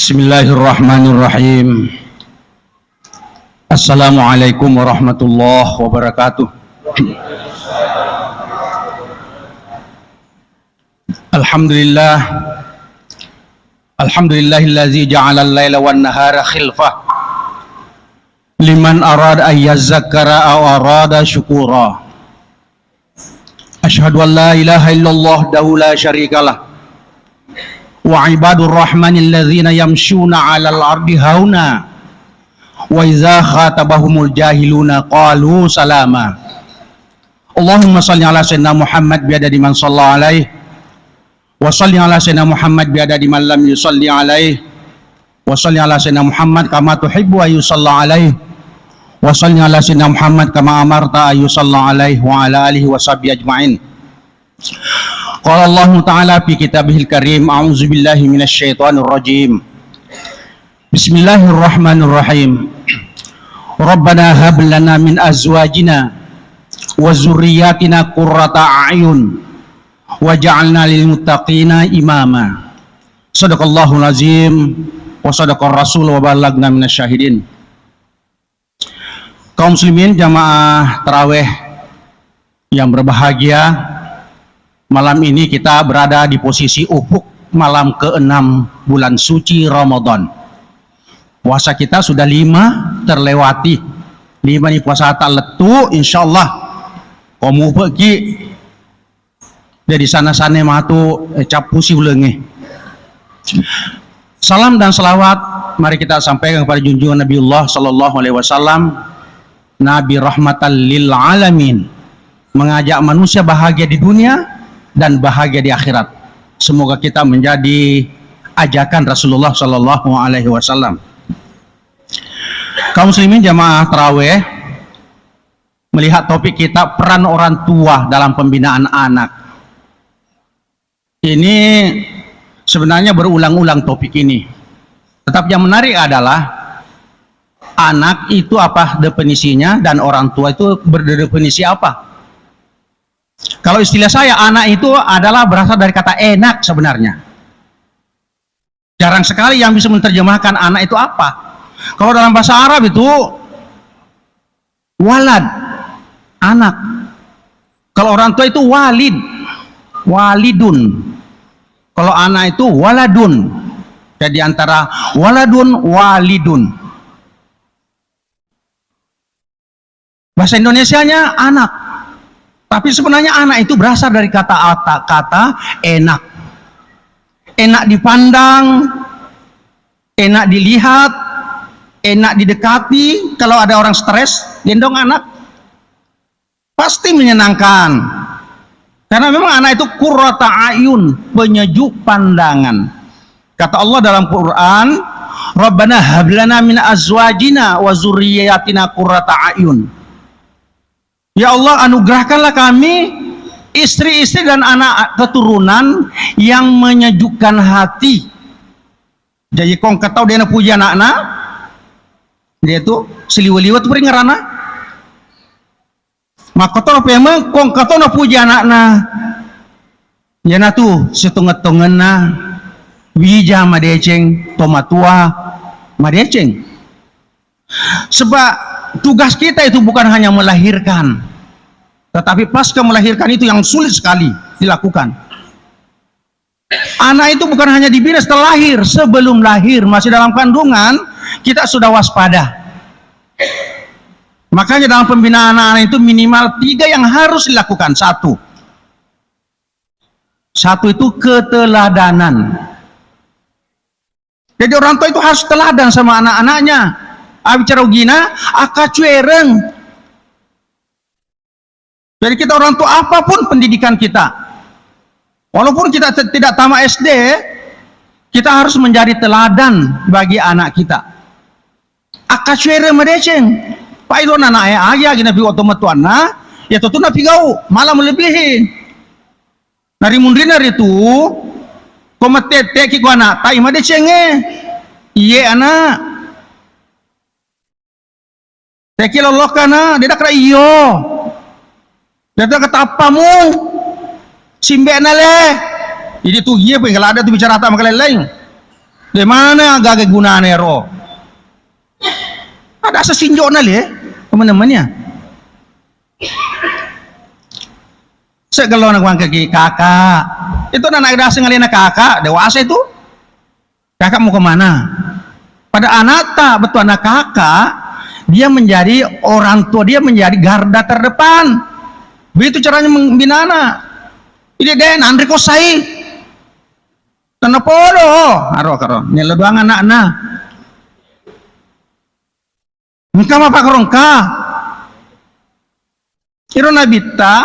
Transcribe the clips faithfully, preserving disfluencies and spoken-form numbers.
Bismillahirrahmanirrahim. Assalamualaikum warahmatullahi wabarakatuh. Alhamdulillah. Alhamdulillahillazi ja'alal laila wan nahara khilfah liman arada an yazakkara aw arada syukura. Asyhadu an la ilaha illallah wahdahu la syarikalah. Wa ibadur rahmanil ladzina yamsyuna 'alal ardi hauna. Wa idza khatabahumul jahiluna qalu salama. Allahumma shalli ala sayyidina Muhammad biadadi man shalla alaih. Wa shalli ala sayyidina Muhammad biadadi man lam yushalli alaih. Wa shalli ala sayyidina Muhammad kama tuhibbu an yushalla alaih. Wa shalli ala sayyidina Muhammad kama amarta an yushalla alaih wa ala alihi wa sahbihi ajma'in. Qala Allahu ta'ala fi kitabihil karim, a'udzu billahi minasy syaithanir rajim. Bismillahirrahmanirrahim. Rabbana hab lana min azwajina wa dzurriyyatina qurrata a'yun waj'alna lil muttaqina imama. Sadaqallahul azim wa sadaqar rasul wa ballagna minasy syahidin. Kaum muslimin jamaah tarawih yang berbahagia, malam ini kita berada di posisi ufuk malam keenam bulan suci Ramadan. Puasa kita sudah lima terlewati. Lima ni puasa tak letu, insyaallah. Ko mupeki Jadi sana-sana matu, eh, cappusi ulengnge. Salam dan salawat mari kita sampaikan kepada junjungan Nabiullah sallallahu alaihi wasallam, Nabi rahmatan lil alamin, mengajak manusia bahagia di dunia dan bahagia di akhirat. Semoga kita menjadi ajakan Rasulullah sallallahu alaihi wasallam. Kaum muslimin jamaah tarawih, melihat topik kita, peran orang tua dalam pembinaan anak. Ini sebenarnya berulang-ulang topik ini. Tetapi yang menarik adalah anak itu apa definisinya dan orang tua itu berdefinisi apa. Kalau istilah saya, anak itu adalah berasal dari kata enak sebenarnya. Jarang sekali yang bisa menerjemahkan anak itu apa. Kalau dalam bahasa Arab itu walad, anak. Kalau orang tua itu walid, walidun. Kalau anak itu waladun. Jadi antara waladun, walidun. Bahasa Indonesianya anak. Tapi sebenarnya anak itu berasal dari kata ata-, kata enak. Enak dipandang, enak dilihat, enak didekati. Kalau ada orang stres, gendong anak. Pasti menyenangkan. Karena memang anak itu qurrata ayun, penyejuk pandangan. Kata Allah dalam Quran, "Rabbana hablana min azwajina wa zurriyatina qurrata ayun." Ya Allah, anugerahkanlah kami istri-istri dan anak keturunan yang menyejukkan hati. Jadi kong katau dena puji anakna, dia tu seliwet-liwet peringerana. Makkotoro pemeng kong katona puji anakna. Iyanatu setongeng-tongenna wija madeceng, tomatua madeceng. Sebab tugas kita itu bukan hanya melahirkan, tetapi pasca melahirkan itu yang sulit sekali dilakukan. Anak itu bukan hanya dibina setelah lahir, sebelum lahir, masih dalam kandungan, kita sudah waspada. Makanya dalam pembinaan anak-anak itu minimal tiga yang harus dilakukan. Satu, satu itu keteladanan. Jadi orang tua itu harus teladan sama anak-anaknya. Ah, bicara ugina, akacuereng. Jadi kita orang tua, apapun pendidikan kita, walaupun kita te-, tidak tamat S D, kita harus menjadi teladan bagi anak kita. Akkacuere madeceng. Pailona na e agi-agi napi oto matuanna, ya tentu napi gau, malah melebihi. Nari munrina ritu, ko matette ki ko anak, tai madecenge. Iye anak. Teki lolokkana, de dakkara iyo. De dakkara tappamu. Simbe'na le. Idi tu iye penggalada tu bicara tak makalai-lain. De mana gaga gunana ero? Ada asa sinjona le, teman-teman ya. Segelona kuangkaki kakak. Itu anak dasar ngalena kakak, dewasa itu. Kakak mau kemana? Pada anakta, betul anak kakak, dia menjadi orang tua, dia menjadi garda terdepan. Begitu caranya membina anak. Ini deh, nanri kosai. Tanah podo, aro karo, nelo doang anakna. Engka mapakaro engka. Iro nabitta,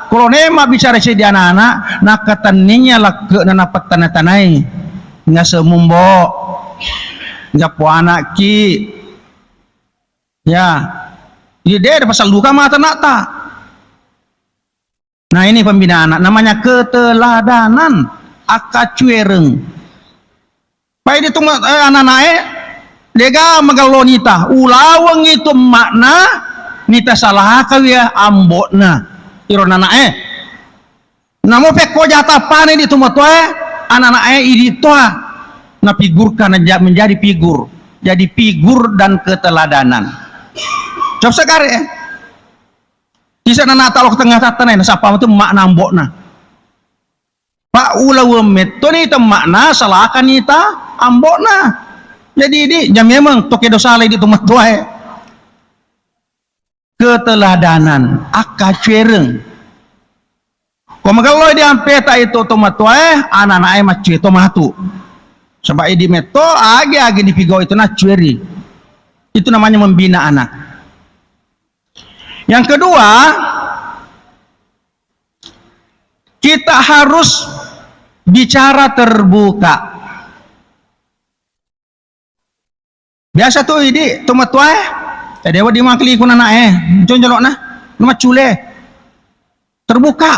kolo ne mabbicara seddi anak-anak, nakatenninga lakke'na napattana-tanai. Ngaseng mumbo, jappo anakki. Ya, jadi de' ada pasal duka mata anakta. Nah, ini pembinaan anak, namanya keteladanan, akkacuereng. Pai ditu ma-, eh, ananae, dega magello nita, ulaweng itu makna nita salakawi ambo'na. Iro nanae. Namo pekko jata pane ditu matoe, ananae idi toa. Napigurkan menja-, menjadi figur. Jadi figur dan keteladanan. Coba sekali, eh. Isa nanata lo tengah tatana, nasapa matu makna ambo'na. Pa ulaweng mettoni temma'na, salakani ta ambo'na. Jadi idi, ja memang to kedo salai di to mattuae. Keteladanan, akkacuereng. Ko magelloi di ampeta itu to mattuae, ananae maccue to matu. Sebab idi metto, agi-agi dipigau itu nacueri. Itu namanya membina anak. Yang kedua, kita harus bicara terbuka. Biasa tuh idi, to mattuae, eh, dewa di makli kunana, eh, jonjolokna, maccule. Terbuka.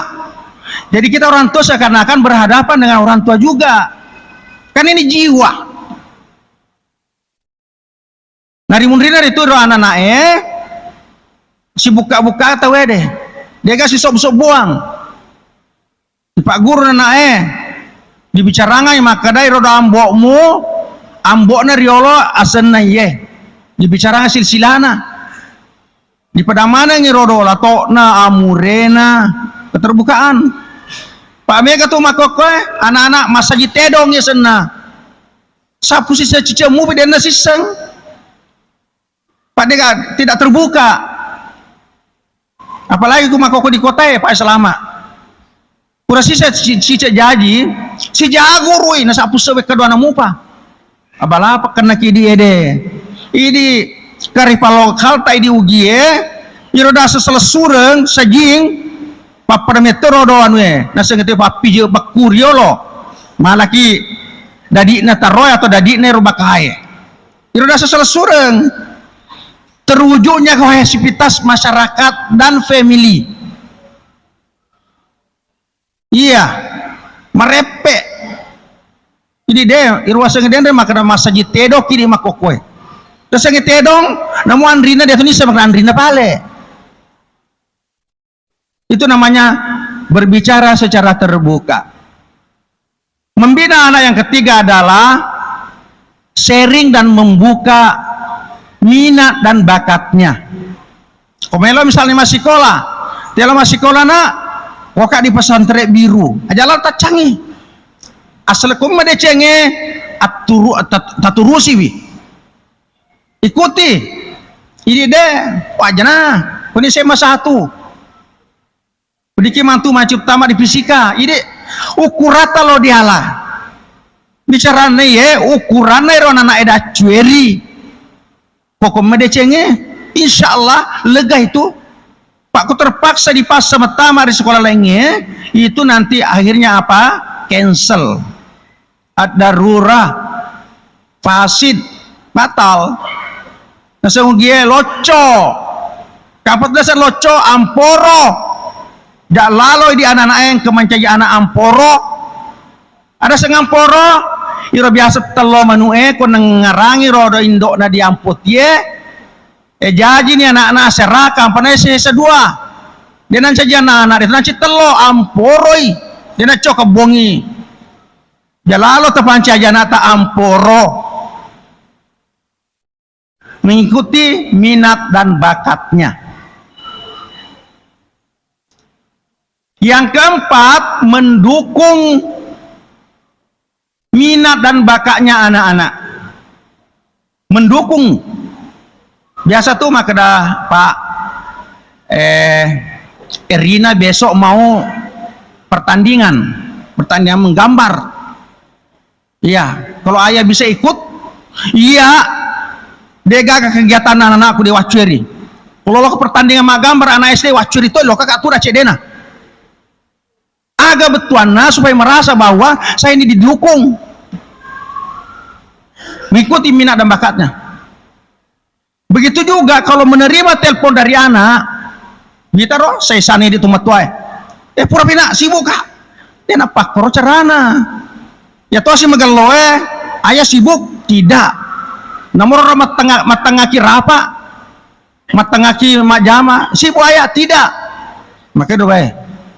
Jadi kita orang tua seakan-akan berhadapan dengan orang tua juga. Kan ini jiwa. Narimunrina ritu ro ananae, sibukka-bukka tauwe de. Dega sisobbu-sobbuang. Dipagguru nanae, dibicarangai makkedai ro ambo'mu, ambo'na riolo asenna iye. Dibicarangai silsilana. Dipedamanengi rodo lato'na, amurena, keterbukaan. Pak mega tu makkokkoe, anak-anak massagi tedong yasenna. Sapu sisa ciceng mupi denna sisseng. Pak dega tidak terbuka. Apalagi ku makkokko di kotae, Pak selama. Pura sisa ci-, cicek jaji, sijagurui, nasapu sewe keduana mupa. Abala pakkennaki idi ede. Idi karipalo kalta idi ugie, iro dasa selessureng, sajing, pappada mettoro do anue, naseng itu pappije bakku riolo. Malaki dadi'na taroe atau dadi'na ero bakae. Iro dasa selessureng. Terwujudnya kohesivitas masyarakat dan family. Iya, mareppe. Jadi de, iruaseng dende makkeda massagi tedong kidi makkokkoe. Terus yang tedong, namu anrina dia tuh nisa makkeda anrina pale. Itu namanya berbicara secara terbuka. Membina anak yang ketiga adalah sharing dan membuka minat dan bakatnya. Komelo misalnya masih sekolah, tiala masih sekolah nak, waka di pesantren biru, aja lah tacangi. Asal kumma decengnge atturu-, tat-, taturusiwi. Ikuti. Idi de, wajana, kuni S M A satu. Pediki mantu macip tama di fisika. Idi ukurata lo diala. Bicarana ye, ukuranna ero anak-anak eda cueri. Pokok medecengnge, insya Allah lega itu. Pak, ku terpaksa dipaksa metama di sekolah lainnya, itu nanti akhirnya apa? Cancel. Ad-darurah, fasid, batal. Naseng ugie locco. Kapet dasar locco, amporo. Jak laloi di anak-anak yang kemancaji anak amporo. Ada sengamporo, iro biasa tello manu'e, ko nengngarangi rodo indo'na di ampotie, eh, jaji ni anak-anak serakang, panai sesa dua. Dia nancaji anak-anak, dia nancaji tello, amporoi. Dia nacco kebongi. Jalalo tapancaji ana'ta amporo. Mengikuti minat dan bakatnya. Yang keempat, mendukung minat dan bakatnya anak-anak. Mendukung. Biasa tuh makkeda, "Pak, eh, Erina besok mau pertandingan, pertandingan menggambar." Iya, kalau ayah bisa ikut, iya, de' gaga kegiatan anak-anakku de' waccueri. Kalau lo ke pertandingan maggambar anak S D waccueri to, lo kakak tu cedena. Aga bettuanna supaya merasa bahwa saya ini didukung. Mengikuti minat dan bakatnya. Begitu juga kalau menerima telepon dari anak, "Wita ro, saya sani di tumatuae." "Eh, pura pina, sibuk, Kak." Dia napakkoro carana. Ya tosi magelloe, "Ayah sibuk?" "Tidak." "Nomor ro mattenga-, mattengaki rapa, mattengaki majama, sibuk Ayah?" "Tidak." Makanya doae,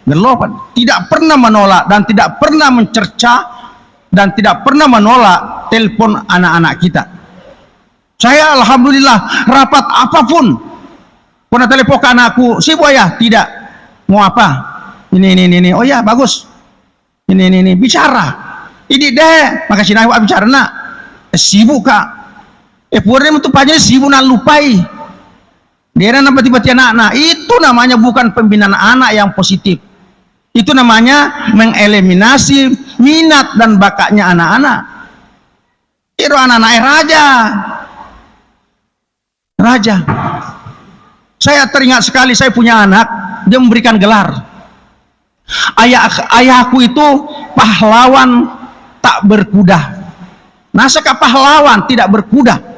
gello, Pak. Tidak pernah menolak dan tidak pernah mencerca dan tidak pernah menolak telepon anak-anak kita. Saya alhamdulillah rapat apapun. Pernah telepon ke anakku, "Sibuk Ayah?" "Tidak." "Mau apa?" "Ini, ini, ini, ini." "Oh ya, bagus. Ini, ini, ini." Bicara. "Ini deh, makasih naik Pak bicara nak." "Eh, sibuk, Kak." "Eh, pura itu pajanya sibuk nak lupai." Dia nampak tiba-tiba anak-anak. Itu namanya bukan pembinaan anak yang positif. Itu namanya mengeliminasi minat dan bakatnya anak-anak. Iro anak-anak raja. Raja. Saya teringat sekali, saya punya anak, dia memberikan gelar. "Ayah, ayahku itu pahlawan tak berkuda." Nasaka pahlawan tidak berkuda.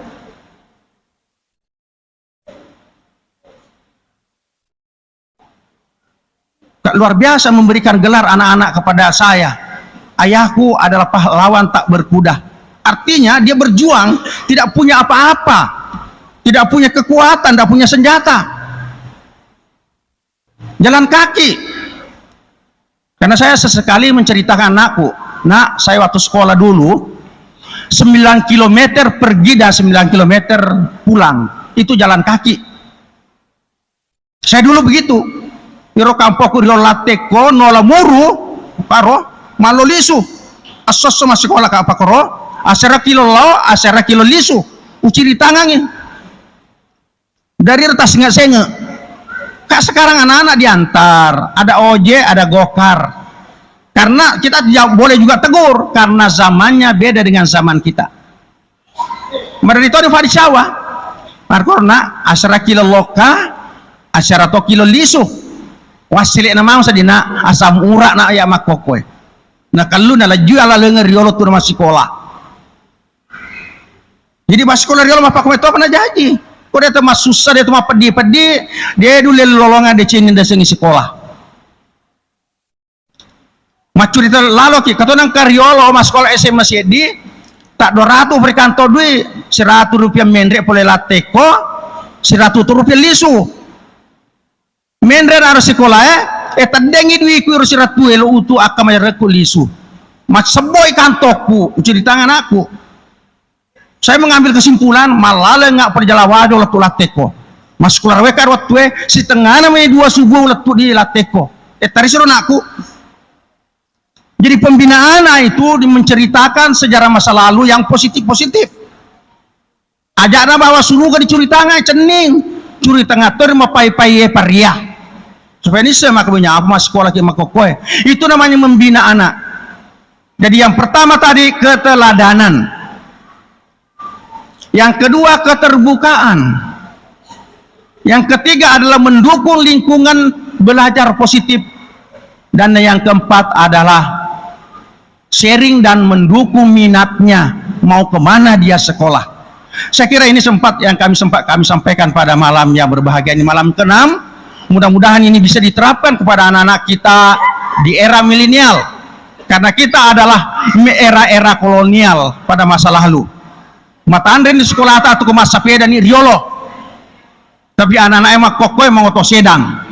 Luar biasa memberikan gelar anak-anak kepada saya. "Ayahku adalah pahlawan tak berkuda." Artinya dia berjuang, tidak punya apa-apa. Tidak punya kekuatan, tidak punya senjata. Jalan kaki. Karena saya sesekali menceritakan anakku, "Nak, saya waktu sekolah dulu, sembilan kilometer pergi dan sembilan kilometer pulang. Itu jalan kaki." Saya dulu begitu. Iro kampokku rio Lattekko, nola muru, paro, mallo lisu. Esso-esso massikola ka pakoro, asera kilo lao, asera kilo lisu. Uciritangangi. Dari iro tassengnge-sengnge. Kak, sekarang anak-anak diantar, ada ojek, ada gokar. Karena kita tidak boleh juga tegur, karena zamannya beda dengan zaman kita. Marani to di farisawa. Markorna asera kilo loka, asera to kilo lisu. Wassele na mau sadina asam urat na ya makkokkoe. Na kallu na laju ala lenge riolo tu na massikola. Jadi massikola riolo mappakko to apa na jaji. Ko de to massussa, de to mappeddi-peddi, de dule lolongan de cini de sengi sikola. Maccurita laloki, katonang kariolo massikola S M A seddi, tak dua ratus ri kantong dui, seratus rupiah menre pole Lattekko, seratus rupiah lisu. Menre naro sikolae, eh, teddengi duiku iro seratus e lo utu akka majarekku lisu. Massebboi kantokku, ucuritangan aku. Saya mengambil kesimpulan, mallalengnga perjalawajo lettu Lattekko. Massikola wekka ro wettue, sitengngana mai dua subuh lettu di Lattekko. Eh, tarisiro nakku. Jadi pembinaan itu di-, menceritakan sejarah masa lalu yang positif-positif. Ajana bahwa suruga dicuritangai cenning, curitanga to mapai-pai paria. Supaya nisseng maka punya apa massikola ki makkokkoe. Itu namanya membina anak. Jadi yang pertama tadi keteladanan. Yang kedua keterbukaan. Yang ketiga adalah mendukung lingkungan belajar positif. Dan yang keempat adalah sharing dan mendukung minatnya mau kemana dia sekolah. Saya kira ini sempat yang kami sempat kami sampaikan pada malam yang berbahagia ini, malam keenam. Mudah-mudahan ini bisa diterapkan kepada anak-anak kita di era milenial. Karena kita adalah me-, era-era kolonial pada masa lalu. Matanre ni sekolah atau ke masa peda ni riolo. Tapi anak-anak e makkokkoe mangoto sedang.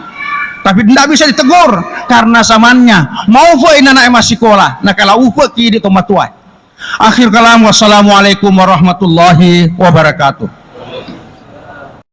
Tapi ndak bisa ditegur karena zamannya. Mau ufe'i nanae massikola, nakala ufe'ki idi' tomatoae. Akhir kalam, wassalamualaikum warahmatullahi wabarakatuh.